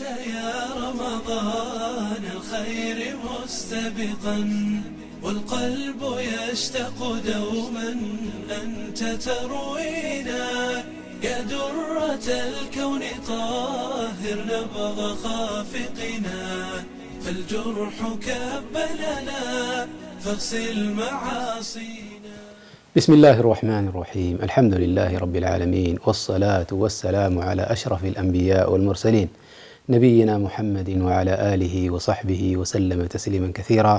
يا رمضان الخير مستبقا، والقلب يشتاق دوما أنت تروينا. يا درة الكون طهر نبض خافقنا، فالجرح كب لنا فاغسل معاصينا. بسم الله الرحمن الرحيم. الحمد لله رب العالمين، والصلاة والسلام على أشرف الأنبياء والمرسلين، نبينا محمد وعلى آله وصحبه وسلم تسليما كثيرا.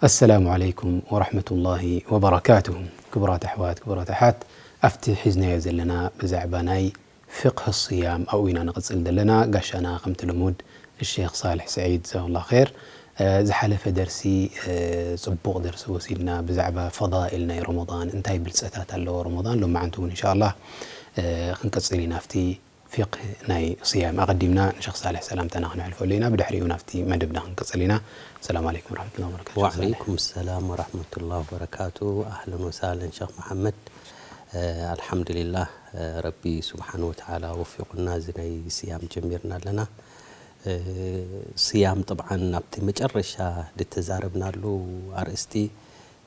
السلام عليكم ورحمة الله وبركاته. ክቡራት ኣሕዋት፣ ክቡራት ኣሓት፣ ኣብቲ ሒዝናዮ ዘለና ብዛዕባ ናይ ፍቕህ ስያም ኣብኡ ኢና ንቕጽል ዘለና። ጋሻና ከምቲ ልሙድ ሼኽ ሳልሕ ስዒድ ጀዛሁላህ ኸይር፣ እ፣ ዝሓለፈ ደርሲ፣ እ፣ ጽቡቕ ደርሲ ወሲድና ብዛዕባ ፈዳኢል ናይ ረመዳን፣ እንታይ ብልጸታት ኣለዎ ረመዳን። ሎማዓንቲ እውን ኢንሻኣላህ፣ እ፣ ክንቅጽል ኢና ኣብቲ ፊቕህ ናይ ስያም። ኣቐዲምና ንሸኽ ሳልሕ ሰላምታና ክነሕልፈሉ ኢና፣ ብድሕሪኡ ናብቲ መደብና ክንቅጽል ኢና። ሰላም ዓለይኩም ወረሕመቱላሂ ወበረካቱ። ወዓለይኩም ሰላም ወረሕመቱላሂ ወበረካቱ። ኣህለን ወሳህለን ሸኽ መሓመድ። እ፣ ኣልሓምዱሊላህ፣ እ፣ ረቢ ስብሓን ወተዓላ ወፊቑና እዚ ናይ ስያም ጀሚርና ኣለና። እ፣ ስያም ጠብዓን ኣብቲ መጨረሻ ዝተዛረብናሉ ኣርእስቲ፣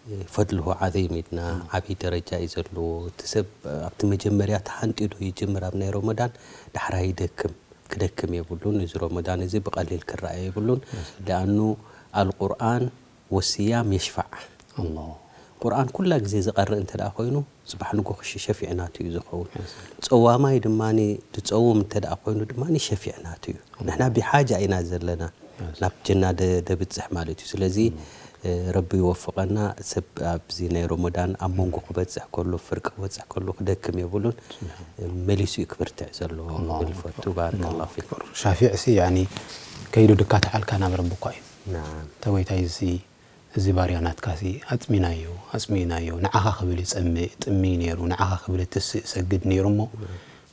እ፣ ፈድልሁ ዓዚም ኢድና፣ ዓብዪ ደረጃ እዩ ዘለዎ። እቲ ሰብ ኣብቲ መጀመርያ ተሃንጢ ዶ ይጅምር ኣብ ናይ ረመዳን፣ ዳሕራይ ይደክም፣ ክደክም የብሉን። እዚ ረመዳን እዚ ብቐሊል ክረኣይ የብሉን። ለኣኑ ኣልቁርኣን ወስያም የሽፋዕ። ኣላህ። ቁርኣን ኩላ ግዜ ዝቐርእ እንተ ደኣ ኮይኑ፣ ጽባሕ ንጎ ክሽ-፣ ሸፊዕ ናቱ እዩ ዝኸውን። ጸዋማይ ድማ ዝጸውም እንተ ደኣ ኮይኑ ድማ ሸፊዕ ናቱ እዩ። ንሕና ብሓጃ ኢና ዘለና ናብ ጀና ደ-፣ ደብጽሕ ማለት እዩ። ስለዚ፣ እ፣ ረቢ ይወፍቐና። ሰብ ኣብዚ ናይ ረመዳን ኣብ መንጎ ክበጽሕ ከሎ፣ ፍርቂ ክበጽሕ ከሎ ክደክም የብሉን። መሊሱ እዩ ክብርትዕ ዘለዎ ክብል ፈቱ። ባረከላሁ ፊኩም። ሻፊዕ ሲ፣ ያኒ፣ ከይዱ ድካ ተዓልካ ናብ ረቢ እኳ እዩ። ናም። ተወይታይ ሲ፣ እዚ ባርያ ናትካሲ ኣጽሚናዮ፣ ኣጽሚናዮ፣ ንዓኻ ክብል ይጸምእ፣ ጥምይ ነይሩ፣ ንዓኻ ክብል ይትስእ፣ ይሰግድ ነይሩ እሞ፣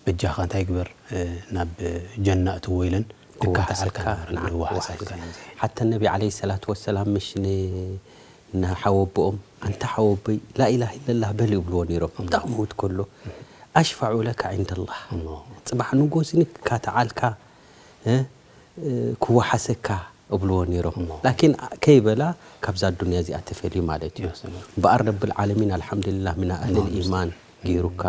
በጃኻ እንታይ ግበር፣ እ፣ ናብ ጀና እትዎ ኢለን ክወሓሰካ፣ ድካሓሰካ፣ ንዓ፣ ንወሓሰካ። ክወሓሰካ። ሓታ ነቢ ዓለይሂ ሰላቱ ወሰላም ምሽ ን-፣ ንሓወቦኦም፣ "ኣንታ ሓወቦይ፣ ላኢላሃ ኢለላህ በል" ይብልዎ ነይሮም። ኣላህ። እንዳ ክመውት ከሎ፣ "ኣሽፋዑ ለካ ዒንደላህ። ኣላህ። ጽባሕ ንጎ ስኒ ካተዓልካ፣ እ፣ እ፣ ክወሓሰካ" እብልዎ ነይሮም። እሞ። ላኪን ከይበላ ካብዛ ኣዱንያ እዚኣ ተፈልዩ ማለት እዩ። ያ ሰላም። እምበኣር ረብል ዓለሚን ኣልሓምዱሊላህ ሚን ኣህሊል ኣላሁመ ኢማን ሰሊ። ገይሩካ፣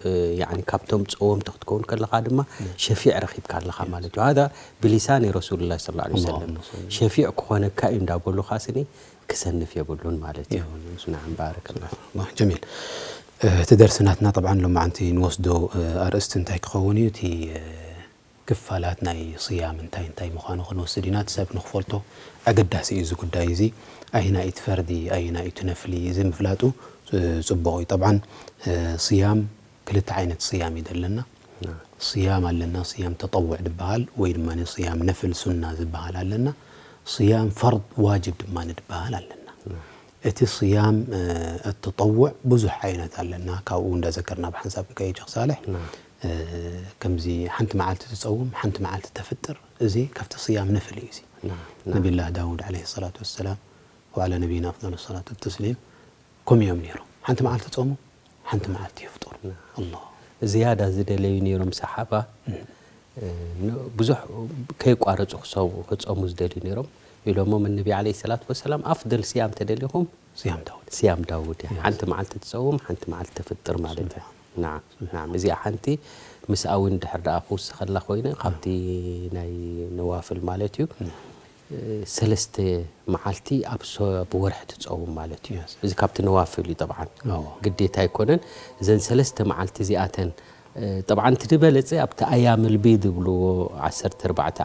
እ፣ ያኒ ካብቶም ጸወምቲ ክትከውን ከለኻ ድማ ያ። ሸፊዕ ረኺብካ ኣለኻ ማለት እዩ። ሃዛ ብሊሳኒ ረሱሉላህ ሰለላሁ ዐለይሂ ወሰለም። ኣላሁመ ሰሊ። ሸፊዕ ክኾነካ እዩ እንዳበሉኻ ስኒ ክሰንፍ የብሉን ማለት እዩ። የብሉን። ናዓም፣ ባረከላህ። ኣላህ፣ ጀሚል። እ፣ እቲ ደርሲ ናትና ጠብዓን ሎማዓንቲ ንወስዶ፣ እ፣ ኣርእስቲ እንታይ ክኸውን እዩ? እቲ፣ እ፣ ክፋላት ናይ ስያም እንታይ እንታይ ምዃኑ ክንወስድ ኢና። እቲ ሰብ ንኽፈልጦ ኣገዳሲ እዩ እዚ ጉዳይ እዚ። ኣየናይ እቲ ፈርዲ፣ ኣየናይ እቲ ነፍሊ፣ እዚ ምፍላጡ፣ እ፣ ጽቡቕ እዩ። ጠብዓን፣ እ፣ ስያም፣ ክልተ ዓይነት ስያም እዩ ዘለና። ናም። ስያም ኣለና፣ ስያም ተጠውዕ ዝበሃል ወይ ድማ ስያም ነፍል ሱና ዝበሃል ኣለና። ስያም ፈርድ ዋጅብ ድማ ዝበሃል ኣለና። ናም። እቲ ስያም፣ እ፣ ተጠውዕ ብዙሕ ዓይነት ኣለና። ካብኡ እንዳዘከርና ብሓንሳብ ንከይድ ሸኽ ሳልሕ፣ ናም። እ፣ ከምዚ ሓንቲ መዓልቲ ትጸውም፣ ሓንቲ መዓልቲ ተፍጥር፣ እዚ ካብቲ ስያም ነፍል እዩ። እዚ ናም፣ ናም። ነቢላህ ዳውድ ዓለይሂ ሰላቱ ወሰላም ወዓላ ነቢይና ኣፍደሉ ሰላቱ ወተስሊም ከምኡ እዮም ነይሮም። ሓንቲ መዓልቲ ጾሙ፣ ሓንቲ መዓልቲ የፍጥሩ። ናም። ኣላህ። ዝያዳ ዝደለዩ ነይሮም ሰሓባ፣ እም። እ፣ ን-፣ ብዙሕ ከየቋረጹ ክሰው-፣ ክጾሙ ዝደልዩ ነይሮም። ኢሎሞም ነቢ ዓለይሂ ሰላቱ ወሰላም፣ ኣፍደል ስያም ተደሊኹም ስያም ዳውድ። ስያም ዳውድ እያ። ያ። ሓንቲ መዓልቲ ትጸውም፣ ሓንቲ መዓልቲ ተፍጥር ማለት እያ። ስብሓን። ናዓም፣ ስብሓን። ናዓም። እዚኣ ሓንቲ ምስኣ እውን ድሕር ደኣ ክውስኸላ ኮይነ፣ ካብቲ ናይ ነዋፍል ማለት እዩ። ም። እ፣ ሰለስተ መዓልቲ ኣብ ሶ-፣ ኣብ ወርሒ ትጸውም ማለት እዩ። የስ። እዚ ካብቲ ነዋፍል እዩ ጠብዓን። ኣዎ። ግዴታ ኣይኮነን። እዘን ሰለስተ መዓልቲ እዚኣተን፣ እ፣ ጠብዓን እቲ ዝበለጸ ኣብቲ ኣያምል ቢድ ዝብልዎ ዓሰርተ ኣርባዕተ፣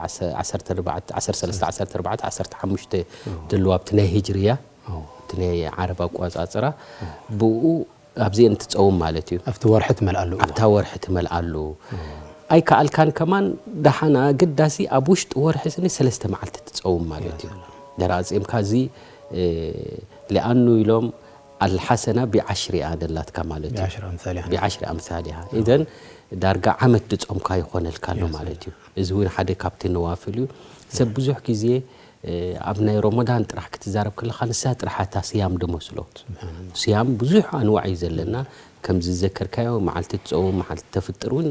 ዓሰርተ ኣርባዕተ፣ ዓሰርተ ሰለስተ፣ ዓሰርተ ኣርባዕተ፣ ዓሰርተ ሓሙሽተ ኣዎ። ዘለዋ ኣብቲ ናይ ሂጅርያ፣ ኣዎ። እቲ ናይ ዓረብ ኣቋጻጽራ፣ ኣዎ። ብኡ ኣብዚአን ትጸውም ማለት እዩ። ኣብቲ ወርሒ ትመልኣሉ እዋን። ኣብታ ወርሒ ትመልኣሉ። እም። ኣይከኣልካን ከማን ደሓን ኣገዳሲ ኣብ ውሽጢ ወርሒ ስኒ ሰለስተ መዓልቲ ትጸውም ማለት እዩ። ያ ሰላም። ደራ ኣጽምካ እዚ፣ እ፣ ሊኣኑ ኢሎም ኣልሓሰና ቢዓሽሪ እያ ደላትካ ማለት እዩ። ቢዓሽሪ ኣምሳሊሃ። ቢዓሽሪ ኣምሳሊሃ። እም። ኢዘን ዳርጋ ዓመት ድጾምካ ይኾነልካ ኣሎ ያ ማለት ሰላም። እዩ። እዚ እውን ሓደ ካብቲ ነዋፍል እዩ። ሰብ ብዙሕ ግዜ እ፣ ኣብ ናይ ሮሞዳን ጥራሕ ክትዛረብ ከለኻ ንሳ ጥራሕ እታ ስያም ድመስሎ። ስብሓንላህ። ስያም ብዙሕ ኣንዋዕ እዩ ዘለና። ከምዚ ዝዘከርካዮ መዓልቲ ትጸውም፣ መዓልቲ ተፍጥር እውን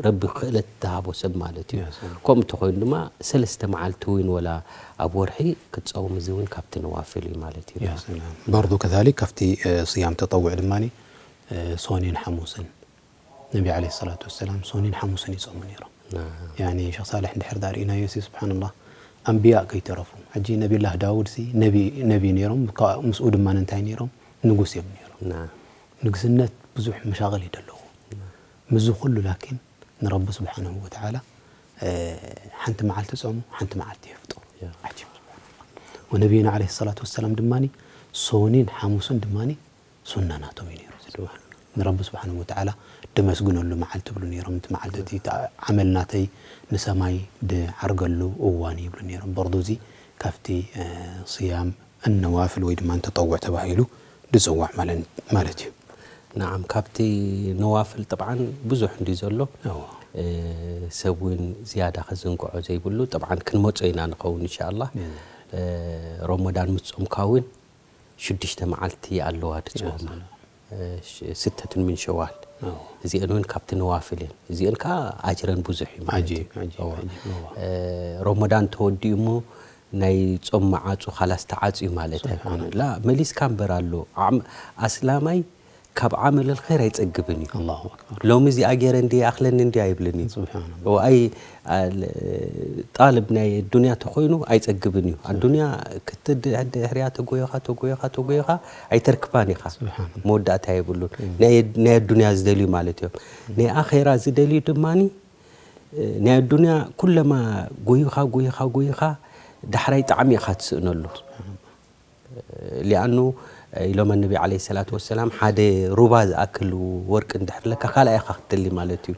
ረቢ ክእለት ዝሃቦ ሰብ ማለት እዩ። ከምኡ እንተኾይኑ ድማ ሰለስተ መዓልቲ እውን ወላ ኣብ ወርሒ ክትጸውም፣ እዚ እውን ካብቲ ነዋፍል እዩ ማለት እዩ። ያ ሰላም። በርዱ ከዛሊክ ካብቲ፣ እ፣ ስያም ተጠውዕ ድማ፣ እ፣ ሶኒን ሓሙስን ነቢ ዓለይሂ ሰላቱ ወሰላም ሶኒን ሓሙስን ይጾሙ ነይሮም። ያኒ ሸኽ ሳልሕ እንድሕር ዳኣ ርኢናዮ ሲ ስብሓንላህ ኣንብያ ከይተረፉ። ሕጂ ነቢላህ ዳውድ ሲ ነቢ፣ ነቢ ነይሮም፣ ምስኡ ድማ እንታይ ነይሮም? ንጉስ እዮም ነይሮም። ንግስነት ብዙሕ መሻቕል እዩ ዘለዎ። ምዚ ኩሉ ላኪን ንረቢ ስብሓንሁ ወተዓላ፣ እ፣ ሓንቲ መዓልቲ ጾሙ፣ ሓንቲ መዓልቲ የፍጥሩ። ዓጂብ። ወነቢይና ዓለይሂ ሰላቱ ወሰላም ድማ ሶኒን ሓሙስን ድማ ሱና ናቶም እዩ ነይሩ። እዚ ድማ ንረቢ ስብሓንሁ ወተዓላ ድመስግነሉ መዓልቲ ይብሉ ነይሮም። እቲ መዓልቲ እቲ፣ እቲ ዓመል ናተይ ንሰማይ ድዓርገሉ እዋን ይብሉ ነይሮም። በርዱ እዚ ካብቲ፣ እ፣ ስያም እነዋፍል ወይ ድማ እንተጠውዕ ተባሂሉ ድጽዋዕ ማለት፣ ማለት እዩ። ናዓም፣ ካብቲ ነዋፍል ጥብዓን ብዙሕ እንዲ ዘሎ፣ እዎ። እ፣ ሰብ እውን ዝያዳ ከዝንግዖ ዘይብሉ፣ ጥብዓን ክንመጾ ኢና ንኸውን ኢንሻኣላህ። እዎ። እ፣ ረመዳን ምስ ጾምካ እውን ሽዱሽተ መዓልቲ ኣለዋ ድጽወማ። ያ ሰላም። እ፣ ሽ-፣ ስተቱን ምን ሸዋል። እዎ። እዚአን እውን ካብቲ ነዋፍል እየን። እዚአን ከኣ ኣጅረን ብዙሕ እዩ ማለት ዓጂብ፣ እዩ። ዓጂብ፣ እዎ። ዓጂብ፣ እዎ። እ፣ ረመዳን ተወዲኡ እሞ ናይ ጾም መዓጹ ካላስ ተዓጽዩ ማለት ስብሓን ኣይኮነን። ኣላህ። ላ፣ መሊስካ እምበር ኣሎ። ዓም-፣ ኣስላማይ ካብ ዓመል ኣልኸይር ኣይጸግብን እዩ። ኣላሁ ኣክበር። ሎሚ እዚኣ ገይረ እንድየ፣ ይኣኽለኒ እንድየ ኣይብልን እዩ። ስብሓን ኣላህ። ወኣይ፣ ኣል-፣ ጣልብ ናይ ዱንያ ተኾይኑ ኣይጸግብን እዩ። ኣዱንያ ክትድ-፣ ድሕሪያ ተጎይኻ፣ ተጎይኻ፣ ተጎይኻ ኣይተርክባን ኢኻ። ስብሓን ኣላህ። መወዳእታ የብሉን። እም። ናይ፣ ናይ ኣዱንያ ዝደልዩ ማለት እዮም። ናይ ኣኼራ ዝደልዩ ድማኒ፣ ናይ ኣዱንያ ኩለማ ጎይኻ፣ ጎይኻ፣ ጎይኻ ዳሕራይ ጣዕሚ ኢኻ ትስእነሉ። ሊኣኑ ኢሎም ነቢ ዓለይሂ ሰላቱ ወሰላም፣ ሓደ ሩባ ዝኣክል ወርቂ እንድሕር ለካ፣ ካልኣይ ኢኻ ክትደሊ ማለት እዩ።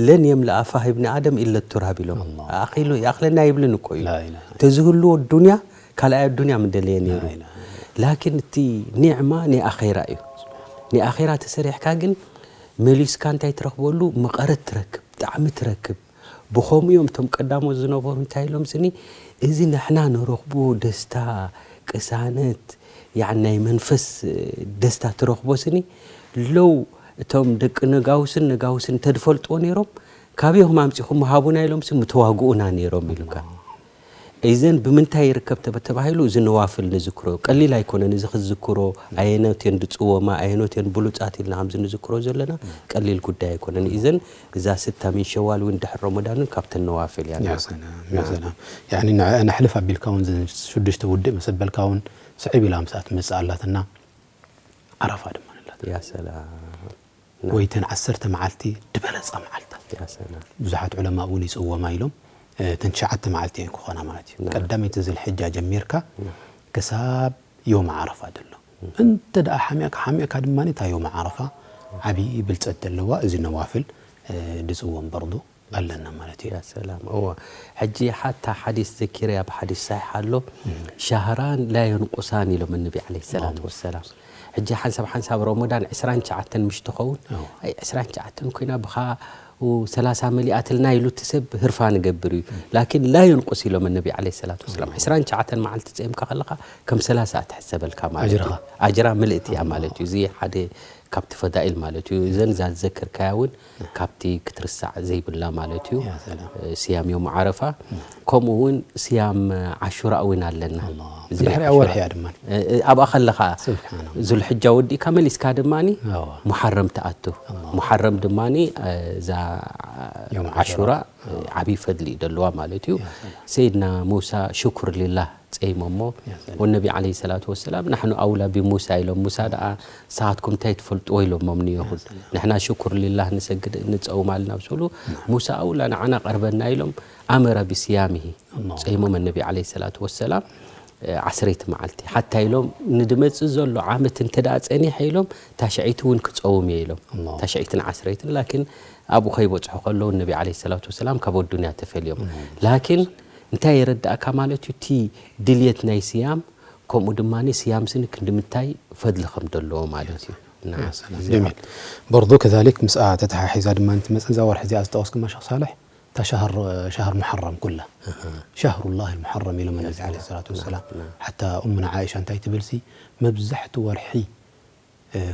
ለን የምልኣ ፋህ እብኒ ኣደም ኢለ ቱራብ ኢሎም። ኣላህ። ኣኺሉ፣ ይኣኽለና ይብልን እኮ እዩ። ላኢላሃ። ተዝህልዎ ዱንያ፣ ካልኣይ ዱንያ ምደለየ ነይሩ። ላኢላሃ። ላኪን እቲ ኒዕማ ናይ ኣኼራ እዩ። ናይ ኣኼራ ተሰሪሕካ ግን መሊስካ እንታይ ትረኽበሉ? መቐረት ትረክብ፣ ጣዕሚ ትረክብ። ብኸምኡ እዮም እቶም ቀዳሞት ዝነበሩ እንታይ ኢሎም ስኒ፣ እዚ ንሕና ንረኽቦ ደስታ፣ ቅሳነት፣ ያዕ ናይ መንፈስ ደስታ ትረኽቦ ስኒ፣ ለው እቶም ደቂ ነጋውስን ነጋውስን እንተድፈልጥዎ ነይሮም፣ ካበይኹም ኣምጺኹም ሃቡና ኢሎም ሲ ምተዋግኡና ነይሮም ኢሉካ። ኢዘን ብምንታይ ይርከብ ተበ-፣ ተባሂሉ፣ እዚ ነዋፍል ንዝክሮ ቀሊል ኣይኮነን። እዚ ክዝክሮ፣ ኣየኖት እየን ዝጽወማ፣ ኣየኖት እየን ብሉጻት ኢልና ከምዚ ንዝክሮ ዘለና ቀሊል ጉዳይ ኣይኮነን። ኢዘን እዛ ስታ ሚን ሸዋል እውን ድሕሪ ረመዳን እውን ካብተን ነዋፍል እያ። ያ ሰላም፣ ያ ናም። ሰላም። ያኒ ንዐ-፣ ነሕልፍ ኣቢልካ እውን፣ እዚ ሽዱሽተ ውድእ ምስ ኣበልካ እውን ስዕብ ኢላ ምስኣ ትመጽእ ኣላትና፣ ዓረፋ ድማ ኣላትና። ያ ሰላም። ናም። ወይ ተን ዓሰርተ መዓልቲ ድበለጻ መዓልታት። ያ ሰላም። ብዙሓት ዑለማ እውን ይጽወማ ኢሎም፣ እ፣ ተን ትሽዓተ መዓልቲ እየን ክኾና ማለት እዩ። ናም። ቀዳመይቲ ዝልሕጃ ጀሚርካ ናም። ክሳብ ዮም ዓረፋ ዘሎ። እንተ ደኣ ሓሚቕካ፣ ሓሚቕካ ድማ እታ ዮም ዓረፋ ዓብዪ ብልጸት ዘለዋ፣ እዚ ነዋፍል፣ እ፣ ድጽወም በርዱ ኣለና ማለት እዩ። ያ ሰላም። እወ። ሕጂ ሓታ ሓዲስ ዘኪረ፣ ኣብ ሓዲስ ሳሒሕ ኣሎ፣ እም። ሻህራን ላ የንቁሳን ኢሎም ነቢ ዓለይሂ ሰላቱ ኣላሁ ወሰላም። ሕጂ ሓንሳብ ሓንሳብ ረመዳን ዕስራን ትሽዓተን ምሽ ትኸውን፣ እወ። ኣይ፣ ዕስራን ትሽዓተን ኮይና ብኻ ሰላሳ መሊኣትልና ኢሉ እቲ ሰብ ህርፋን ይገብር እዩ። እም። ላኪን ላ የንቁስ ኢሎም ነቢ ዓለይሂ ሰላቱ ወሰላም። እም። ዕስራን ትሽዓተን መዓልቲ ጸይምካ ከለኻ ከም ሰላሳ ትሕሰበልካ ማለት እዩ። ኣጅርኻ። ኣጅራ ምልእቲ እያ ኣላሁ ማለት እዩ። እዚ ሓደ ካብቲ ፈዳኢል ማለት እዩ። እዘን እዛ ዝዘከርካያ እውን ካብቲ ክትርሳዕ ዘይብላ ማለት እዩ። ያ ሰላም። እ፣ ስያም ዮም ዓረፋ፣ እም። ከምኡ እውን ስያም ዓሹራ እውን ኣለና። ኣላህ። እዚ ብድሕሪኣ ዓሹራ። ወርሒ እያ ድማ። እ፣ እ፣ ኣብኣ ከለኻ ስብሓንላህ። ዙልሕጃ ወዲእካ መሊስካ ድማኒ ኣዋ። ሙሓረም ትኣቱ። ኣላህ። ሙሓረም ድማኒ፣ እ፣ እዛ ዮም ዓሹራ። ዓሹራ፣ እ፣ ዓብዪ ፈድሊ እዩ ዘለዋ ማለት እዩ። ያ ሰላም። ሰይድና ሙሳ ሽኩር ሊላህ ጸይሞሞ። ያ ሰላም። ወነቢ ዓለይሂ ሰላቱ ወሰላም፣ "ናሕኑ ኣውላ ቢሙሳ" ኢሎም፣ "ሙሳ ደኣ ንስኻትኩም እንታይ ትፈልጥዎ?" ኢሎሞም ንየሁድ። ያ ሰላም። "ንሕና ሽኩር ሊላህ ንሰግድ፣ ንጸውም ኣልና" ምስ በሉ፣ ናም። "ሙሳ ኣውላ ንዓና ቀርበና" ኢሎም፣ ኣመረ ብስያሚሂ። ኣላሁ ጸይሞም ኣነቢ ዓለይሂ ሰላቱ ወሰላም፣ እ፣ ዓስረይቲ መዓልቲ። ሓታ ኢሎም፣ "ንድመጽእ ዘሎ ዓመት እንተ ደኣ ጸኒሐ" ኢሎም፣ "ታሽዐይቲ እውን ክጸውም እየ" ኢሎም። ኣላሁ። ታሽዐይትን ዓስረይትን፣ ላኪን ኣብኡ ከይበጽሑ ከለዉ፣ ነቢ ዓለይሂ ሰላቱ ወሰላም ካብ ኣዱንያ ተፈልዮም። እም። ላኪን እንታይ የረድኣካ ማለት እዩ? እቲ ድልየት ናይ ስያም፣ ከምኡ ድማ ስያም ስኒ ክንዲ ምንታይ ፈድሊ ከም ዘለዎ ማለት እዩ። ያ ሰላም። ያ ሰላም። እዚ ጀሚል። በርዶ ከዛሊክ ምስኣ ተተሓሒዛ ድማ እንትመጽእ፣ እዛ ወርሒ እዚኣ ዝጠቐስኩማ ሸኽ ሳልሕ፣ እታ ሸህር፣ ሸህር ሙሐረም ኩላ። ኣሃ። ሸህሩላህ ሙሐረም ኢሎም ነቢ ዓለይሂ ሰላቱ ወሰላም። ናም፣ ናም። ሓታ እሙና ዓኢሻ እንታይ ትብል ሲ፣ መብዛሕቱ ወርሒ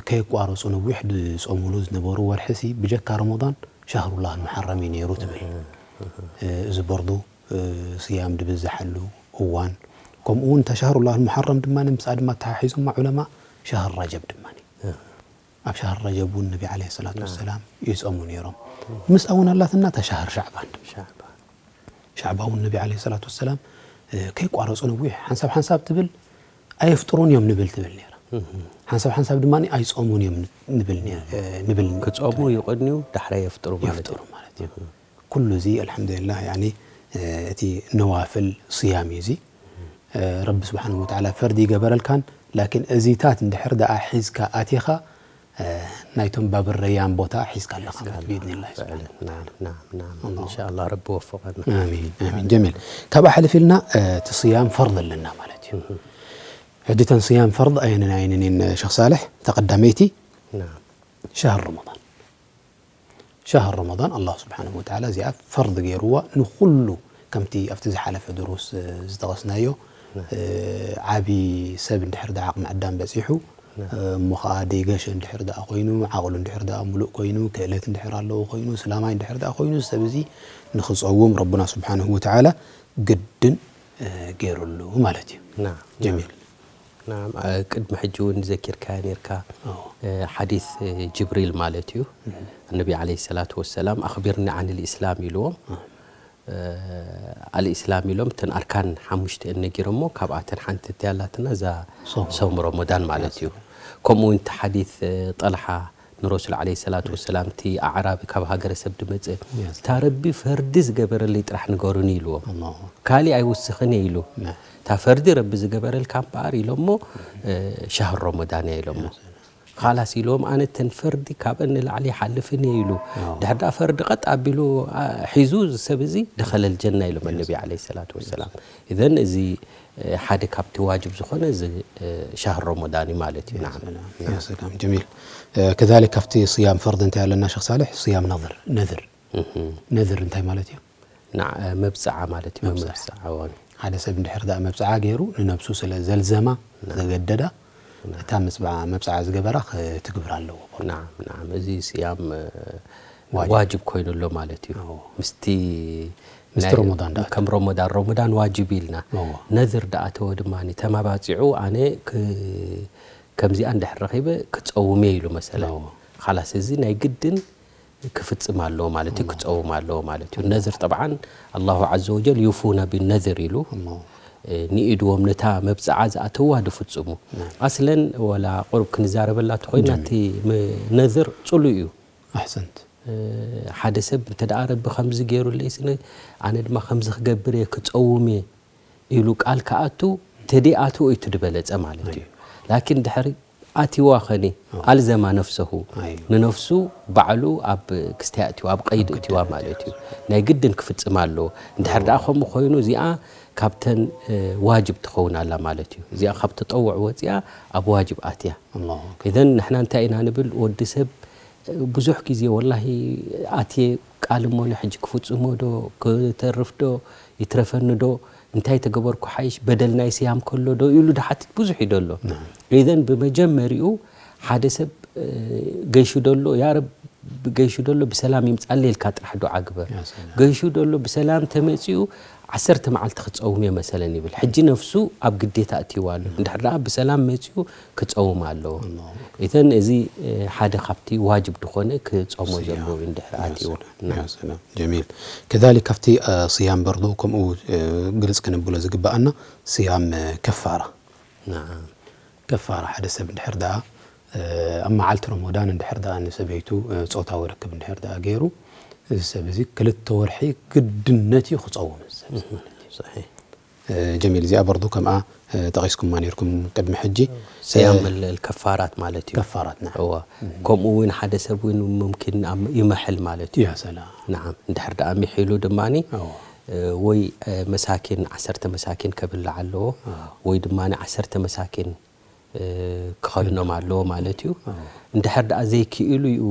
ከየቋረጹ ነዊሕ ዝጾምሉ ዝነበሩ ወርሒ ሲ ብጀካ ረመዳን ሻህሩላህ ሙሓረም እዩ ነይሩ ትብል። እዚ በርዱ ስያም ድብዝሓሉ እዋን፣ ከምኡ እውን እታ ሻህሩላህ ሙሓረም ድማ ምስኣ ድማ ተሓሒዞማ ዑለማ ሻህር ረጀብ ድማ ኣብ ሻህር ረጀብ እውን ነቢ ዓለይሂ ሰላቱ ወሰላም ይጾሙ ነይሮም። ምስኣ እውን ኣላትና እታ ሻህር ሻዕባን ድማ ሻዕባ እውን ነቢ ዓለይሂ ሰላቱ ወሰላም ከይቋረጹ ነዊሕ ሓንሳብ ሓንሳብ ትብል ኣየፍጥሩን እዮም ንብል ትብል ነይራ። ሓንሳብ ሓንሳብ ድማ ኣይጾሙን እዮም ንብል ነይራ። ንብል ክጾሙ ይቕንዩ ዳሕራይ የፍጥሩ ማለት የፍጥሩ ማለት እዩ። ኩሉ እዚ ኣልሓምዱሊላህ ያኒ እቲ ነዋፍል ስያም እዩ እዚ። ረቢ ስብሓንሁ ወተዓላ ፈርዲ ይገበረልካን ላኪን እዚታት እንድሕር ደኣ ሒዝካ ኣቲኻ ናይቶም ባብ ረያን ቦታ ሒዝካ ኣለኻ ማለት ብኢድኒላህ ስብሓንሁ ወተዓላ። ናም ናም ናም ኢንሻኣላህ ረቢ ወፍቐና። ኣሚን ኣሚን ጀሚል። ካብኣ ሕልፍ ኢልና እቲ ስያም ፈርድ ኣለና ማለት እዩ። ሕጂ እተን ስያም ፈርድ ኣየንን ኣየንን እየን ሸኽ ሳልሕ? እታ ቀዳመይቲ ናም ሸህር ረመዳን። ሸህር ረመዳን ኣላህ ስብሓንሁ ወተዓላ እዚኣ ፈርድ ገይርዋ ንኹሉ ከምቲ ኣብቲ ዝሓለፈ ድሩስ ዝጠቐስናዮ ዓቢ ሰብ እንድሕር ደኣ ዓቕሚ ኣዳም በጺሑ እሞ ኸዓ ደይገሸ እንድሕር ደኣ ኮይኑ ዓቕሉ እንድሕር ደኣ ሙሉእ ኮይኑ ክእለት እንድሕር ኣለዎ ኮይኑ ስላማይ እንድሕር ደኣ ኮይኑ እዚ ሰብ እዚ ንኽጸውም ረቡና ስብሓንሁ ወተዓላ ግድን ገይሩሉ ማለት እዩ። ጀሚል። ቅድሚ ሕጂ እውን ዘኪርካዮ ነርካ ሓዲስ ጅብሪል ማለት እዩ። ነቢ ዓለይሂ ሰላቱ ወሰላም ኣኽቢርኒ ዓን ልእስላም ኢልዎም። ኣልእስላም ኢሎም እተን ኣርካን ሓሙሽተ እየን ነጊሮሞ ካብኣተን ሓንቲ እንታይ ኣላትና እዛ ሶም ረመዳን ማለት እዩ። ከምኡ እውን እቲ ሓዲስ ጠልሓ ንረሱል ዓለይሂ ሰላቱ ወሰላም እቲ ኣዕራቢ ካብ ሃገረ ሰብ ድመፀ እታ ረቢ ፈርዲ ዝገበረለይ ጥራሕ ንገሩኒ ኢልዎም። ካሊእ ኣይውስኽን እየ ኢሉ። እታ ፈርዲ ረቢ ዝገበረልካ እምበኣር ኢሎሞ ሻህር ረመዳን እያ ኢሎሞ። ኻላስ ኢልዎም ኣነ እተን ፈርዲ ካብአን ንላዕሊ ይሓልፍን እየ ኢሉ። ድሕር ደኣ ፈርዲ ቀጥ ኣቢሉ ሒዙ እዚ ሰብ እዚ ደኸለል ጀና ኢሎም ነቢ ዓለይሂ ሰላቱ ወሰላም። እዘን እዚ ሓደ ካብቲ ዋጅብ ዝኾነ እዚ ሻህር ረመዳን እዩ ማለት እዩ። ናዓም። ያ ሰላም ጀሚል። ከዛሊክ ካብቲ ስያም ፈርድ እንታይ ኣለና ሸኽ ሳልሕ? ስያም ነዝር ነዝር ነዝር እንታይ ማለት እዩ? መብፅዓ ማለት እዩ። መብፅዓ እዋን ሓደ ሰብ እንድሕር ደኣ መብፅዓ ገይሩ ንነብሱ ስለ ዘልዘማ ዘገደዳ እታ መብፅዓ ዝገበራ ክትግብር ኣለዎ። ናዓም ናዓም እዚ ስያም ዋጅብ ኮይኑ ኣሎ ማለት እዩ። ምስቲ ምስቲ ረመዳን ደኣ ከም ረመዳን ረመዳን ዋጅብ ኢልና ነዝር ደኣ ተወ ድማ ተማባፂዑ ኣነ ከምዚኣ እንድሕር ረኺበ ክፀውም እየ ኢሉ መሰለ። ኻላስ እዚ ናይ ግድን ክፍፅም ኣለዎ ማለት እዩ፣ ክፀውም ኣለዎ ማለት እዩ። ነዝር ጠብዓን ኣላሁ ዓዘ ወጀል ዩፉነ ቢነዝር ኢሉ ንኢድዎም ነታ መብፅዓ ዝኣተውዋ ድፍፅሙ። ኣስለን ወላ ቁሩብ ክንዛረበላ ተኾይና እቲ ነዝር ፅሉእ እዩ። ኣሕሰንት። ሓደ ሰብ እንተ ደኣ ረቢ ከምዚ ገይሩለይ ስነ ኣነ ድማ ከምዚ ክገብር እየ ክፀውም እየ ኢሉ ቃል ክኣቱ ተደይኣትዎ እዩ እቲ ዝበለፀ ማለት እዩ። ላኪን ድሕሪ ኣትዋ ኸኒ ኣልዘማ ነፍሰሁ ንነፍሱ ባዕሉ ኣብ ክስታይ ኣትዋ ኣብ ቀይድ እትዋ ማለት እዩ። ናይ ግድን ክፍፅም ኣለዎ። እንድሕር ደኣ ከምኡ ኮይኑ እዚኣ ካብተን ዋጅብ ትኸውን ኣላ ማለት እዩ። እዚኣ ካብ ተጠውዕ ወፂኣ ኣብ ዋጅብ ኣትያ። ኢዘን ንሕና እንታይ ኢና ንብል? ወዲ ሰብ ብዙሕ ግዜ ወላሂ ኣትየ ቃል እሞኒ ሕጂ ክፍፅሞ ዶ ክተርፍ ዶ ይትረፈኒ ዶ እንታይ ተገበርኩ ሓይሽ በደል ናይ ስያም ከሎ ዶ ኢሉ ድሓትት ብዙሕ እዩ ደሎ። ኢዘን ብመጀመሪኡ ሓደ ሰብ ገይሹ ደሎ ያ ረብ ገይሹ ደሎ ብሰላም ይምፃለይ ኢልካ ጥራሕ ዱዓ ግበር። ገይሹ ደሎ ብሰላም ተመፂኡ ዓሰርተ መዓልቲ ክፀውም እየ መሰለን ይብል። ሕጂ ነፍሱ ኣብ ግዴታ እትይዋ ኣሎ። እንድሕር ደኣ ብሰላም መፂኡ ክፀውም ኣለዎ። ኢዘን እዚ ሓደ ካብቲ ዋጅብ ድኾነ ክፀሞ ዘለዎ እዩ እንድሕር ኣትይዎ። ጀሚል። ከዛሊክ ካብቲ ስያም በርዱ ከምኡ ግልፅ ክነብሎ ዝግበኣና ስያም ከፋራ። ከፋራ ሓደ ሰብ እንድሕር ደኣ ኣብ መዓልቲ ረመዳን እንድሕር ደኣ ንሰበይቱ ጾታዊ ርክብ እንድሕር ደኣ ገይሩ እዚ ሰብ እዚ ክልተ ወርሒ ግድነት እዩ ክፀውም እዚ ሰብ ማለት እዩ። ጀሚል እዚኣ በርዱ ከምኣ ጠቒስኩማ ነርኩም ቅድሚ ሕጂ። ስያም ከፋራት ማለት እዩ። ከፋራት ና ከምኡ እውን ሓደ ሰብ እውን ሙምኪን ይመሕል ማለት እዩ። ያ ሰላም። ናዓም እንድሕር ደኣ ሚሒሉ ድማኒ ወይ መሳኪን ዓሰርተ መሳኪን ከብልዕ ኣለዎ ወይ ድማ ዓሰርተ መሳኪን ክኸድኖም ኣለዎ ማለት እዩ። እንድሕር ደኣ ዘይክኢሉ እዩ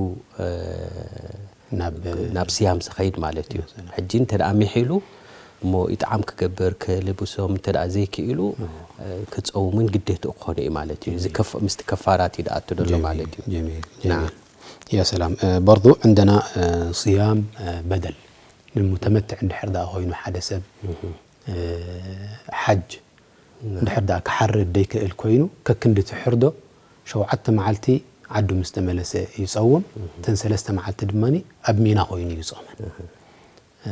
ናብ ስያም ዝኸይድ ማለት እዩ። ሕጂ እንተ ደኣ ሚሒሉ እሞ ኢጥዓም ክገብር፣ ክልብሶም እንተ ደኣ ዘይክኢሉ፣ እ፣ ክጸውምን ግዴትኡ ክኾነ እዩ ማለት እዩ። እዚ ከፍ-፣ ምስቲ ከፋራት እዩ ደኣቱ ዘሎ ማለት እዩ። ጀሚል፣ ጀሚል። ናም። ያ ሰላም። እ፣ በርዱ ዕንደና፣ እ፣ ስያም፣ እ፣ በደል። ንሙተመትዕ እንድሕር ደኣ ኮይኑ ሓደ ሰብ፣ እ፣ ሓጅ እንድሕር ደኣ ክሓርድ ደይክእል ኮይኑ፣ ከክንዲ ትሕርዶ ሸውዓተ መዓልቲ ዓዱ ምስ ተመለሰ ይጸውም። እተን ሰለስተ መዓልቲ ድማ ኣብ ሚና ኮይኑ ይጾመን። እ፣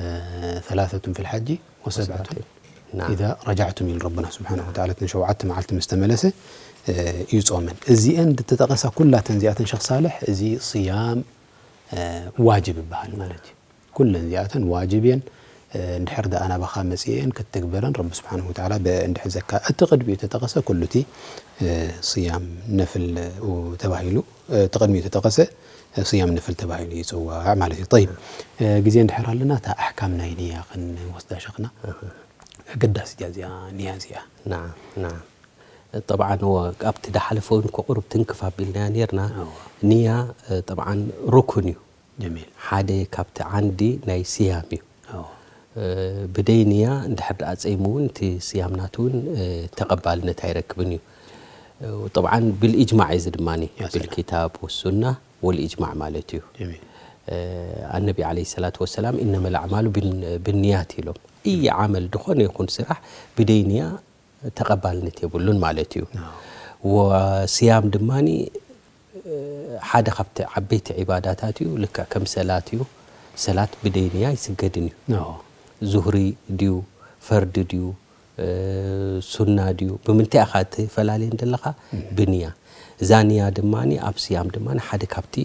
ثلاثة في الحج وسبعة ናም። إذا رجعتم ኢሉ ረብና ስብሓነሁ ወተዓላ። እተን ሸውዓተ መዓልቲ ምስ ተመለሰ፣ እ፣ ይጾመን። እዚአን ዝተጠቐሳ ኩላተን እዚኣተን ሸኽ ሳልሕ፣ እዚ ስያም፣ እ፣ ዋጅብ ይበሃል ማለት እዩ። ኩለን እዚኣተን ዋጅብ እየን። እ፣ እንድሕር ደኣ ናባኻ መጺአን ክትትግበረን ረቢ ስብሓነሁ ወተዓላ ብእንድሕዘካ። እቲ ቅድሚኡ ተጠቐሰ ኩሉ እቲ፣ እ፣ ስያም ነፍል፣ ኡ፣ ተባሂሉ፣ እ፣ እቲ ቅድሚኡ ተጠቐሰ፣ እ፣ ስያም ነፍል ተባሂሉ ይጽዋዕ ማለት እዩ። ጠይብ፣ እ፣ ግዜ እንድሕር ኣለና እታ ኣሕካም ናይ ንያ ክንወስዳ ሸኽና። ኣገዳሲ እያ እዚኣ፣ ንያ እዚኣ። ናም፣ ናም። ጠብዓን እወ፣ ኣብቲ ዳሓለፈ እውን እኮ ቁሩብ ትንክፍ ኣቢልናያ ነይርና። እወ። ንያ፣ እ፣ ጠብዓን ሩኩን እዩ። ጀሚል። ሓደ ካብቲ ዓንዲ ናይ ስያም እዩ። እወ። እ፣ ብደይ ንያ እንድሕር ደኣ ጸይሙ እውን እቲ ስያም ናቱ እውን፣ እ፣ ተቐባልነት ኣይረክብን እዩ። እ፣ ጠብዓን ብልኢጅማዕ እዩ እዚ ድማኒ። ያ ሰላም። ብልኪታብ ወሱና ወልኢጅማዕ ማለት እዩ። ጀሚል። እ፣ ኣነቢ ዓለይሂ ሰላቱ ወሰላም፣ "ኢነመል ኣዕማሉ ብን-፣ ብንያት" ኢሎም። እየ ዓመል ድኾነ ይኹን ስራሕ ብደይ ንያ ተቐባልነት የብሉን ማለት እዩ። ናም። ወስያም ድማኒ፣ እ፣ ሓደ ካብቲ ዓበይቲ ዒባዳታት እዩ፣ ልክዕ ከም ሰላት እዩ። ሰላት ብደይ ንያ ኣይስገድን እዩ። ናም። ዙህሪ ድዩ፣ ፈርዲ ድዩ፣ እ፣ ሱና ድዩ፣ ብምንታይ ኢኻ ትፈላለየን ዘለኻ? እም። ብንያ። እዛ ንያ ድማኒ ኣብ ስያም ድማኒ ሓደ ካብቲ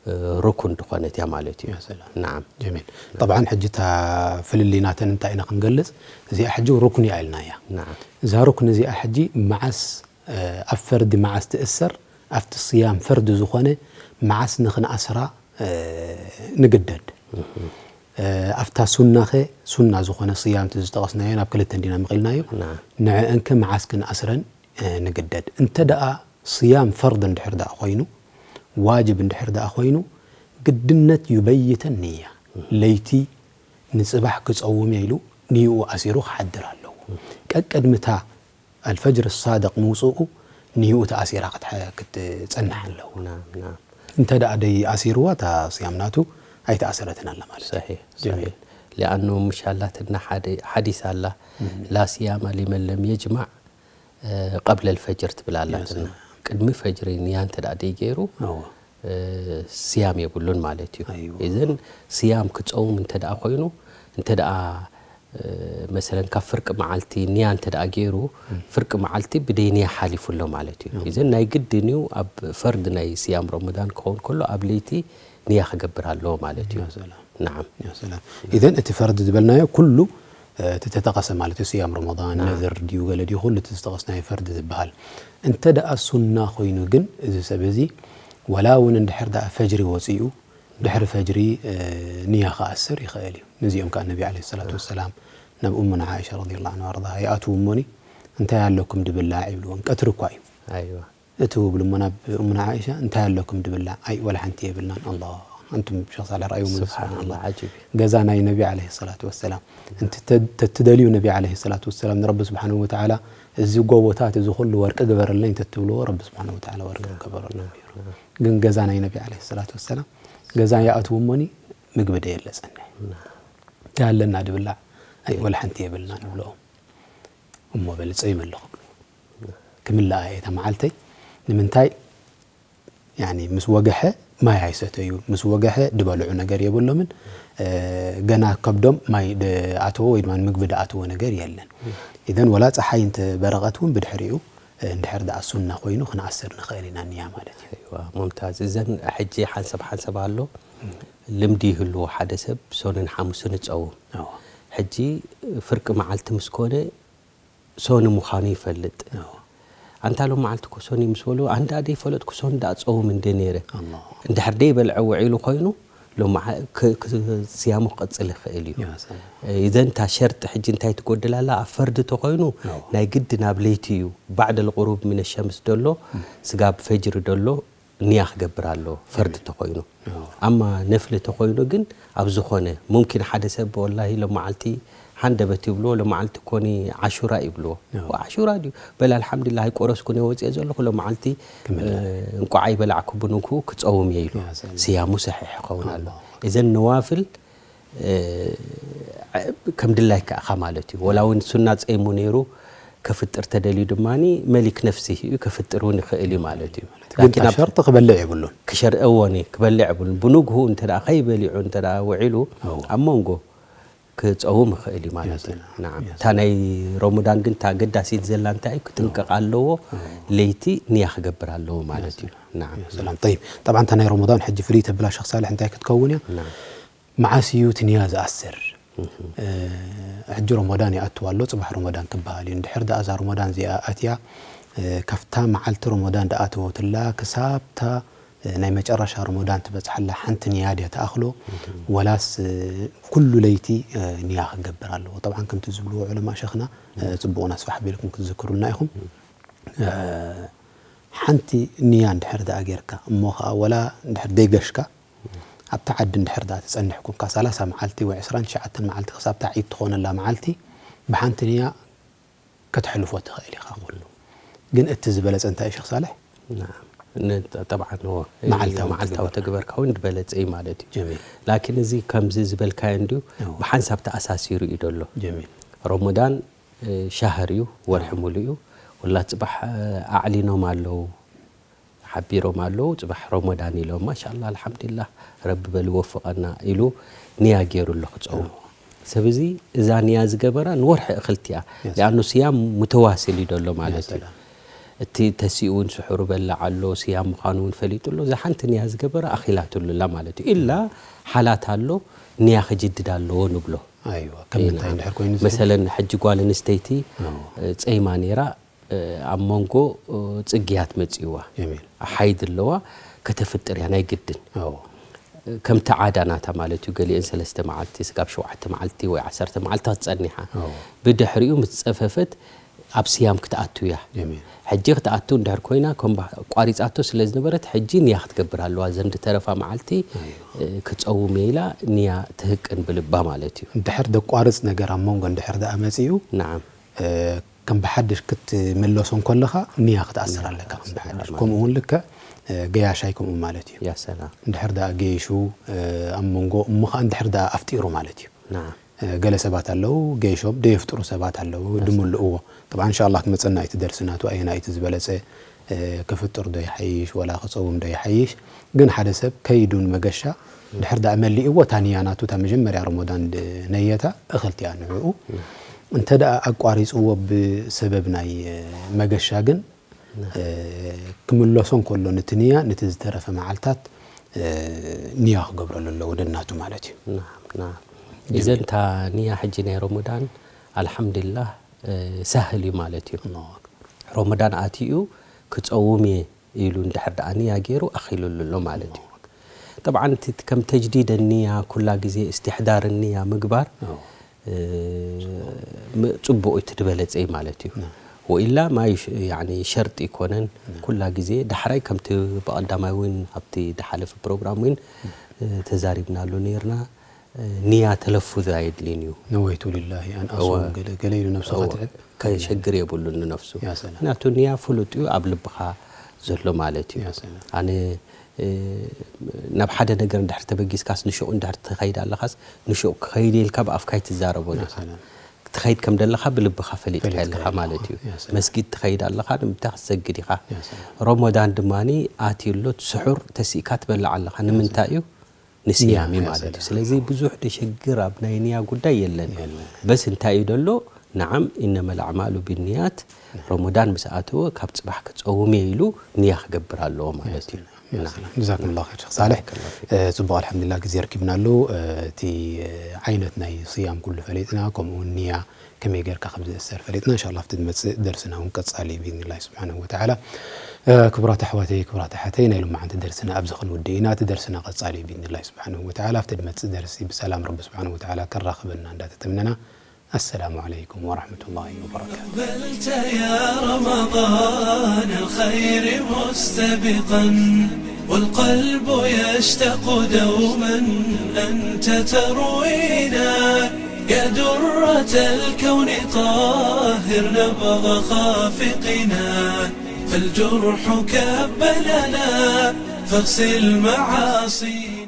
እ፣ ሩኩን ዝኾነት እያ ማለት እዩ። ያ ሰላም። ናዓም። ጀሚል። ጠብዓን ሕጂ እታ ፍልልይ ናተን እንታይ ኢና ክንገልጽ? እዚኣ ሕጂ ሩኩን እያ ኢልናያ። ናዓም። እዛ ሩኩን እዚኣ ሕጂ መዓስ፣ እ፣ ኣብ ፈርዲ መዓስ ትእሰር? ኣብቲ ስያም ፈርዲ ዝኾነ መዓስ ንኽንኣስራ፣ እ፣ ንግደድ? እህ። እ፣ ኣብታ ሱናኸ፣ ሱና ዝኾነ ስያም እቲ ዝጠቐስናዮ ናብ ክልተ እንዲና መቒልናዮ። ናዓም። ንዕአንከ መዓስ ክንኣስረን፣ እ፣ ንግደድ? እንተ ደኣ ስያም ፈርድ እንድሕር ደኣ ኮይኑ፣ ዋጅብ እንድሕር ደኣ ኮይኑ፣ ግድነት ዩበይተን ንያ። ለይቲ ንጽባሕ ክጸውም እየ ኢሉ ንይኡ ኣሲሩ ክሓድር ኣለዎ። ቀቅድሚ እታ ኣልፈጅር ሳድቕ ምውጽኡ ንይኡ ተኣሲራ ክትሐ-፣ ክትጸንሕ ኣለዎ። ናም፣ ናም። እንተ ደኣ ደይ ኣሲርዋ፣ እታ ስያም ናቱ ኣይተኣሰረትን ኣላ ማለት እዩ። ሰሒሕ፣ ጀሚል። ሰሒሕ። ሊኣኑ ምሽ ኣላትና ሓደ ሓዲስ ኣላ፣ እም። ላ ስያማ ሊመን ለም የጅማዕ እ፣ ቀብለል ፈጅር ትብል ኣላትና። ያ ሰላም። ቅድሚ ፈጅሪ ንያ እንተ ደኣ ደይገይሩ፣ እወ። እ፣ ስያም የብሉን ማለት እዩ። ኣይዋ። እዘን ስያም ክጸውም እንተ ደኣ ኮይኑ፣ እንተ ደኣ፣ እ፣ መሰለን ካብ ፍርቂ መዓልቲ ንያ እንተ ደኣ ገይሩ፣ እም። ፍርቂ መዓልቲ ብደይ ንያ ሓሊፉ ኣሎ ማለት እዩ። እም። እዘን ናይ ግድን እዩ ኣብ ፈርድ ናይ ስያም ረመዳን ክኸውን ከሎ ኣብ ለይቲ ንያ ክገብር ኣለዎ ማለት እዩ። ያ ሰላም። ናዓም። ያ ሰላም። ኢዘን እቲ ፈርድ ዝበልናዮ ኩሉ፣ እ፣ እቲ ተጠቐሰ ማለት እዩ፣ ስያም ረመዳን፣ ናዓም። ነዝር ድዩ ገለ ድዩ፣ ኩሉ እቲ ዝጠቐስናዮ ፈርድ ዝበሃል። እንተ ደኣ ሱና ኮይኑ ግን፣ እዚ ሰብ እዚ፣ ወላ እውን እንድሕር ደኣ ፈጅሪ ወጺኡ፣ ድሕሪ ፈጅሪ፣ እ፣ ንያ ክኣስር ይኽእል እዩ። ነዚኦም ከኣ ነቢ ዓለይሂ ሰላቱ ወሰላም ናብ እሙና ዓኢሻ ረዲየላሁ ዐንሃ ወኣርዳሃ ይኣትዉ እሞኒ፣ "እንታይ ኣለኩም ድብላዕ?" ይብልዎም። ቀትሪ እኳ እዩ። ኣይዋ። እትው ብሉ እሞ ናብ እሙና ዓኢሻ፣ "እንታይ ኣለኩም ድብላዕ?" "ኣይ፣ ወላ ሓንቲ የብልናን። ኣላ፣ ኣንቱም ሸኽ ሳልሕ ረኣይዎም እዚ፣ ስብሓንላህ፣ ስብሓንላህ። ዓጂብ እዩ። ገዛ ናይ ነቢ ዓለይሂ ሰላቱ ወሰላም። እንተ ተ-፣ ተትደልዩ ነቢ ዓለይሂ ሰላቱ ወሰላም ንረቢ ስብሓንሁ ወተዓላ፣ እዚ ጎቦታት፣ እዚ ኩሉ ወርቂ ግበረለይ እንተትብልዎ፣ ረቢ ስብሓንሁ ወተዓላ ወርቂ ክገበረሉ ነይሩ። ግን ገዛ ናይ ነቢ ዓለይሂ ሰላቱ ወሰላም፣ ገዛ ይኣትዉ እሞኒ፣ ምግቢ ደየለ ጸኒሑ። እንታይ ኣለና ድብላዕ?" "ኣይ፣ ወላ ሓንቲ የብልናን" ይብልኦም። "እሞ በሊ ጸይመ ኣለኹ" ክብሉ። ክምልኣ እየ እታ መዓልተይ። ንምንታይ? ያኒ ምስ ወገሐ ማይ ኣይሰተዩ፣ ምስ ወገሐ ድበልዑ ነገር የብሎምን። እ፣ ገና ከብዶም ማይ ድኣተዎ ወይ ድማ ምግቢ ድኣተዎ ነገር የለን። ኢዘን ወላ ጸሓይ እንተ በረቐት እውን ብድሕሪኡ፣ እ፣ እንድሕር ደኣ ሱና ኮይኑ ክንኣስር ንኽእል ኢና ንያ ማለት እዩ። ኣይዋ፣ ሙምታዝ። እዘን ሕጂ ሓንሳብ ሓንሳብ ኣሎ፣ ልምዲ ይህልዎ ሓደ ሰብ ሶንን ሓሙስን ይጸውም። ኣዎ። ሕጂ ፍርቂ መዓልቲ ምስ ኮነ ሶኒ ምዃኑ ይፈልጥ። ኣዎ። ኣንታ ሎም መዓልቲ እኮ ሶኒ ምስ በሉ፣ ኣንዳ ደይፈለጥኩ ሶኒ ደኣ ጸውም እንደ ነይረ። ኣላሁ። እንድሕር ደይበልዐ ውዒሉ ኮይኑ፣ ሎም መዓ-፣ ክ-፣ ክ-፣ ስያሙ ክቕጽል ይኽእል እዩ። ያ ሰላም። ኢዘን እታ ሸርጢ ሕጂ እንታይ ትጎድል ኣላ? ኣብ ፈርዲ ተኾይኑ፣ ኣዎ። ናይ ግድን ኣብ ለይቲ እዩ። ባዕደል ቁሩብ ሚነ ሸምስ ደሎ፣ እም። ስጋብ ፈጅሪ ደሎ፣ ንያ ክገብር ኣለዎ፣ ፈርዲ ተኾይኑ። ኣዎ። ኣማ ነፍሊ ተኾይኑ ግን ኣብ ዝኾነ፣ ሙምኪን ሓደ ሰብ ወላሂ ሎም መዓልቲ ሃንደበት ይብልዎ፣ ሎመዓልቲ ኮኒ ዓሹራ ይብልዎ። ዓሹራ ድዩ? በል ኣልሓምዱሊላህ ኣይቆረስኩን እየ ወፅየ ዘለኹ፣ ሎመዓልቲ እንቋዕ ኣይበላዕኩ ብንግሁ ክፀውም እየ ኢሉ። ስያሙ ሰሒሕ ይኸውን ኣሎ። እዘን ነዋፍል ከም ድላይካ ኢኻ ማለት እዩ። ወላ እውን ሱና ጸይሙ ነይሩ ከፍጥር ተደልዩ ድማ መሊክ ነፍሲህ እዩ፣ ከፍጥር እውን ይኽእል እዩ ማለት እዩ። ግን ላኪን ኣብ ሸርጢ ክበልዕ የብሉን። ክሸር-፣ እወኒ፣ ክበልዕ የብሉን። ብንግሁ እንተ ደኣ ከይበሊዑ እንተ ደኣ ውዒሉ ኣብ መንጎ ክጸውም ይኽእል እዩ ማለት እዩ። ናዓም። እታ ናይ ረመዳን ግን እታ ኣገዳሲት ዘላ እንታይ እዩ? ክጥንቀቕ ኣለዎ። ለይቲ ንያ ክገብር ኣለዎ ማለት እዩ። ናዓም። ሰላም። ጠይብ። ጠብዓን እታ ናይ ረመዳን ሕጂ ፍልይ ተብላ ሸኽ ሳልሕ እንታይ ክትከውን እያ? ናዓም። መዓስ እዩ እቲ ንያ ዝኣስር? እ፣ ሕጂ ረመዳን ይኣትው ኣሎ፣ ጽባሕ ረመዳን ክበሃል እዩ። እንድሕር ደኣ እዛ ረመዳን እዚኣ ኣትያ፣ እ፣ ካብታ መዓልቲ ረመዳን ደኣ ተወትላ ክሳብታ፣ እ፣ ናይ መጨረሻ ረመዳን ትበጽሓላ ሓንቲ ንያ ድያ ትኣኽሎ? ወላስ፣ እ፣ ኩሉ ለይቲ፣ እ፣ ንያ ክገብር ኣለዎ? ጠብዓን ከምቲ ዝብልዎ ዑለማ ሸኽና፣ እ፣ ጽቡቕን ኣስፋሕ ኣቢልኩም ክትዝክሩልና ኢኹም። እ፣ ሓንቲ ንያ እንድሕር ደኣ ጌርካ፣ እሞ ኸኣ ወላ እንድሕር ደይገሽካ፣ ኣብታ ዓዲ እንድሕር ደኣ ተጸኒሕኩም፣ ካብ ሰላሳ መዓልቲ ወይ ዕስራን ትሽዓተን መዓልቲ ክሳብ እታ ዒድ ትኾነላ መዓልቲ፣ ብሓንቲ ንያ ከተሕልፎ ትኽእል ኢኻ ኩሉ። ግን እቲ ዝበለጸ እንታይ እዩ ሸኽ ሳልሕ? ናዓም። ን-፣ ጠብዓን እዎ። መዓልታዊ መዓልታዊ ትግበር። ተግበርካ እውን ዝበለጸ እዩ ማለት እዩ። ጀሚል። ላኪን እዚ ከምዚ ዝበልካዮ እንድዩ እዎ። ብሓንሳብ ተኣሳሲሩ እዩ ደሎ። ጀሚል። ረመዳን፣ እ፣ ሻህር እዩ፣ ወርሒ ሙሉእ እዩ። ወላ ጽባሕ፣ እ፣ ኣዕሊኖም ኣለዉ፣ ሓቢሮም ኣለዉ፣ ጽባሕ ረመዳን ኢሎም፣ ማሻኣላ፣ ኣልሓምዱሊላህ፣ ረቢ በል ይወፍቐና ኢሉ ንያ ገይሩ ኣሎ ክጸውም። ሰብ እዚ እዛ ንያ ዝገበራ ንወርሒ እኽልቲ እያ። ያ ሰላም። ሊኣኑ ስያም ሙተዋስል እዩ ደሎ ማለት እዩ። ያ ሰላም። እቲ ተሲኡ እውን ስሑሩ በላዕ ኣሎ፣ ስያም ምዃኑ እውን ፈሊጡ ኣሎ። እዛ ሓንቲ ንያ ዝገበራ ኣኺላትሉ ኣላ ማለት እዩ። ኢላ ሓላት ኣሎ፣ ንያ ክጅድድ ኣለዎ ንብሎ። ኣይዋ፣ ከም ኢና ምንታይ እንድሕር ኮይኑ እዚ? መሰለን ሕጂ ጓል ኣንስተይቲ፣ ኣዎ። እ፣ ጸይማ ነይራ፣ እ፣ ኣብ መንጎ፣ እ፣ ጽግያት መጺእዋ። ጀሚል። ሓይድ ኣለዋ፣ ከተፍጥር እያ ናይ ግድን። ኣዎ። ከምቲ ዓዳ ናታ ማለት እዩ። ገሊአን ሰለስተ መዓልቲ፣ ስጋብ ሸውዓተ መዓልቲ ወይ ዓሰርተ መዓልታት ጸኒሓ። ኣዎ። ብድሕሪኡ ምስ ጸፈፈት ኣብ ስያም ክትኣቱ እያ። ጀሚል። ሕጂ ክትኣቱ እንድሕር ኮይና፣ ከም ባ-፣ ቋሪጻቶ ስለ ዝነበረት፣ ሕጂ ንያ ክትገብር ኣለዋ። እዘን ዝተረፋ መዓልቲ፣ ኣዎ። እ፣ ክጸውም እየ ኢላ ንያ ትህቅን ብልባ ማለት እዩ። እንድሕር ደቋርጽ ነገር ኣብ መንጎ እንድሕር ደኣ መጺኡ፣ ናዓም። እ፣ ከም ብሓድሽ ክትምለሶ እንከለኻ ንያ ክትኣስር ኣለካ ከም ብሓድሽ። ከምኡ እውን ልክዕ፣ እ፣ ገያሻይ ከምኡ ማለት እዩ። ያ ሰላም። እንድሕር ደኣ ገይሹ፣ እ፣ ኣብ መንጎ እሞ ኸኣ እንድሕር ደኣ ኣፍጢሩ ማለት እዩ። ናዓም። እ፣ ገለ ሰባት ኣለዉ፣ ገይሾም ደየፍጥሩ ሰባት ኣለዉ፣ ያ ሰላም። ድምልእዎ። ጠብዓ እንሻኣላህ ክመጸና እዩ እቲ ደርሲ ናቱ ኣየናይ እቲ ዝበለጸ፣ እ፣ ክፍጥር ዶ ይሓይሽ ወላ ክጸውም ዶ ይሓይሽ? ግን ሓደ ሰብ ከይዱ ንመገሻ ድሕር ደኣ መሊእዎ እታ ንያ ናቱ እታ መጀመርያ ረመዳን ድ-፣ ነየታ እኽልቲ እያ ንዕኡ። እንተ ደኣ ኣቋሪጽዎ ብሰበብ ናይ፣ እ፣ መገሻ ግን፣ እ፣ ክምለሶ እንከሎ ነቲ ንያ ነቲ ዝተረፈ መዓልታት፣ እ፣ ንያ ክገብረሉ ኣለዎ ደናቱ ማለት እዩ። ናዓም፣ ናዓም። ጀሚል። ኢዘን እታ ንያ ሕጂ ናይ ረመዳን ኣልሓምዱሊላህ፣ እ፣ ሳህል እዩ ማለት እዩ። ኣላሁ ኣክበር። ረመዳን ኣትዩ ክጸውም እየ ኢሉ እንድሕር ደኣ ንያ ገይሩ ኣኺሉሉ ኣሎ ማለት እዩ። ጠብዓን እቲ ከም ተጅዲድ ንያ ኩላ ግዜ እስትሕዳር ንያ ምግባር፣ ኣዎ። እ፣ ም-፣ ጽቡቕ እዩ፣ እቲ ዝበለጸ እዩ ማለት እዩ። ና። ወኢላ ማይ ሽ-፣ ያኒ ሸርጢ ኣይኮነን። ና። ኩላ ግዜ ዳሕራይ ከምቲ ብቐዳማይ እውን ኣብቲ ድሓለፈ ፕሮግራም እውን፣ እ፣ ተዛሪብናሉ ነይርና። ንያ ተለፉዝ ኣየድልይን እዩ። ነወይቱ ሊላሂ ኣን ኣሱም እወ። ገለ፣ ገለ ኢሉ ነብሱ እወ። ከትዕብ ከሸግር የብሉን ንነፍሱ። ያ ሰላም። ምክንያቱ ንያ ፍሉጥ እዩ፣ ኣብ ልብኻ ዘሎ ማለት እዩ። ያ ሰላም። ኣነ፣ እ፣ ናብ ሓደ ነገር እንድሕር ተበጊስካስ ንሽኡ እንድሕር ትኸይድ ኣለኻስ ንሽኡ ክኸይድ ኢልካ ብኣፍካ ኣይትዛረቦን ያ ኢኻ። ሰላም። ትኸይድ ከም ደለኻ ብልብኻ ፈሊጥካ ፈሊጥካ ኣለኻ ኢኻ። ማለት እዩ። ያ ሰላም። መስጊድ ትኸይድ ኣለኻ ንምንታይ ክትሰግድ ኢኻ። ያ ሰላም። ረመዳን ድማኒ ኣትዩ ኣሎ፣ ስሑር ተሲእካ ትበልዕ ኣለኻ። ያ ንምንታይ ሰላም። እዩ? ንስያሚ ንያ ማለት እዩ። ሰላም። ስለዚ ብዙሕ ደሸግር ኣብ ናይ ንያ ጉዳይ የለን። የለን። በስ እንታይ እዩ ደሎ? ነዓም፣ ኢነመል ኣዕማሉ ቢንያት፣ ረመዳን ምስ ኣተወ ካብ ጽባሕ ክጸውም እየ ኢሉ ንያ ክገብር ኣለዎ ማለት እዩ። ያ ሰላም። ጀዛኩም ላሁ ኸይር ሸኽ ሳልሕ። ባረከላሁ ፊክ። እ፣ ጽቡቕ፣ ኣልሓምዱሊላህ ግዜ ረኪብናሉ። እ፣ እቲ፣ እ፣ ዓይነት ናይ ስያም ኩሉ ፈሊጥና፣ ከምኡ እውን ንያ ከመይ ጌርካ ከም ዝእሰር ፈሊጥና። እንሻላ ኣብቲ ዝመጽእ ደርስና እውን ቀጻሊ እዩ ብኢዝኒላሂ ስብሓነሁ ወተዓላ። እ፣ ክቡራት ኣሕዋተይ፣ ክቡራት ኣሓተይ፣ ናይ ሎማዓንቲ ደርስና ኣብዚ ክንውድእ ኢና። እቲ ደርስና ቀጻሊ እዩ ብኢዝኒላሂ ስብሓነሁ ወተዓላ። ኣብቲ ዝመጽእ ደርሲ ብሰላም ረቢ ስብሓነሁ ወተዓላ ከራኽበና እንዳተተምነና፣ ኣሰላሙ ዓለይኩም ወረሕመቱላሂ ወበረካቱ። أقبلت يا رمضان الخير مستبقا، والقلب يشتاق دوما أنت تروينا، يا درة الكون طهر نبض خافقنا، فالجرح كبلنا فاغسل معاصينا.